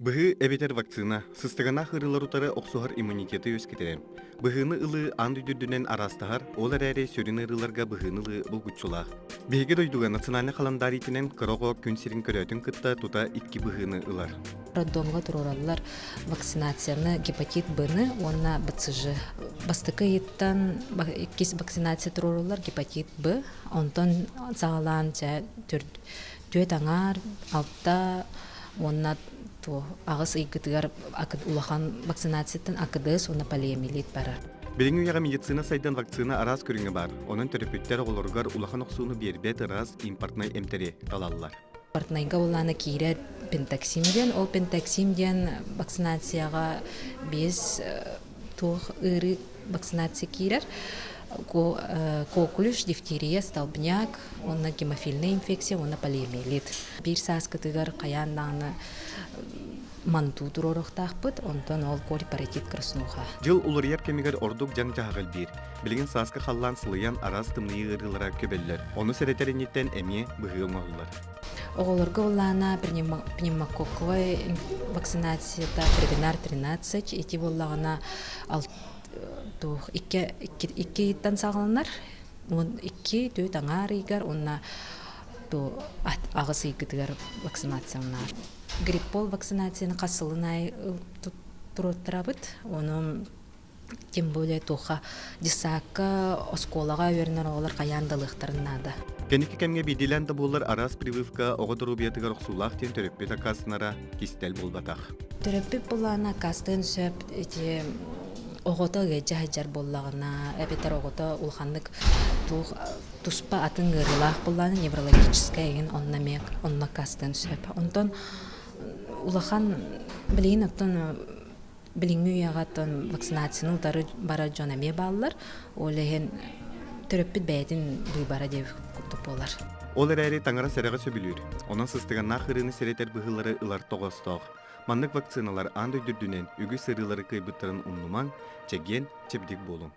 Быһыы эбэтэр вакцина сыстыганнаах ыарыылары утары охсуһар иммунитеты үөскэтэрэ. Быһыыны ылыы аан дойду үрдүнэн араастаһар, ол эрээри сүрүн ыарыыларга быһыыны ылыы булгуччулаах. Биһиги дойдуга национальнай халандаар иитинэн кыра оҕо күн сирин көрөөтүн кытта тута икки быһыыны ылар. Роддомҥа туруораллар вакцинацияны гепатит Б-ны уонна БЦЖ. Бастакы ыйыттан иккис вакцинация туруоруллар гепатит Б, онтон саҕалаан чэ түөрт аҥаар, алта уонна аҕыс ыйгытыгар улахан вакцинацияттан АКДС уонна полиомиелит барар. Билиҥҥи үйэҕэ медицина сайдан вакцина араас көрүҥэ баар. Онон төрөппүттэр оҕолоругар улахан охсууну биэрбэт ыраас импортнай эмтэри талаллар. Импортнайга улаана киирэр пентаксим диэн. Ол пентаксим диэн вакцинацияҕа биэс туох ыарыы вакцинация киирэр. Коклюш, дифтерия, столбняк, уонна гемофильная инфекция уонна полиомиелит. Биир сааскытыгар хайаан даҕаны мантуу туруоруохтаахпыт, онтон ол корь паротит краснуха. Дьыл уларыйар кэмигэр ордук дьаҥ-дьаһах элбиир. Билигин сааскы халлаан сылыйан араас тымныйыы ыарыылара көбөллөр. Ону сэрэтэр инниттэн эмиэ быһыы оҥоһуллар. Оҕолорго улаана пневмококковай вакцинацията Превенар 13 ити буоллаҕына туох икки икки ыйыттан саҕаланар уон икки түөрт аҥаар ыйгар уонна аҕыс ыйгытыгар вакцинацияланар. Гриппол вакцинацияны хас сылын аайы туруоттарабыт. Ону тем более туохха десакка оскуолаҕа үөрэнэр оҕолор хайаан да ылыахтарын наада. Кэнники кэмҥэ биирдиилээн да буоллар араас прививка оҕо доруобуйатыгар охсуулаах диэн төрөппүт аккаастанара кистэл буолбатах. Төрөппүт былаана аккаастыан сөп ити оҕото ыалдьа сылдьар буоллаҕына эбэтэр оҕото улаханнык туох туспа атын ыарыылаах буоллаҕына неврологическай эҥин онно эмиэ онно аккаастыан сөп. Онтон улахан билигин оттон билиҥҥи үйэҕэ оттон вакцинацияны утары барар дьон эмиэ бааллар. Ол иһин төрөппүт бэйэтин быыбара диэбит курдук буолар. Ол эрээри таҥара сэрэҕи сөбүлүүр. Онон сыстыганнаах ыарыыны сэрэтэр быһыылары ылар тоҕоостоох. Маннык вакциналар аан дойду үрдүнэн үгүс ыарыылары кыайбыттарын умнумаҥ, чэгиэн, чэбдик буолуҥ.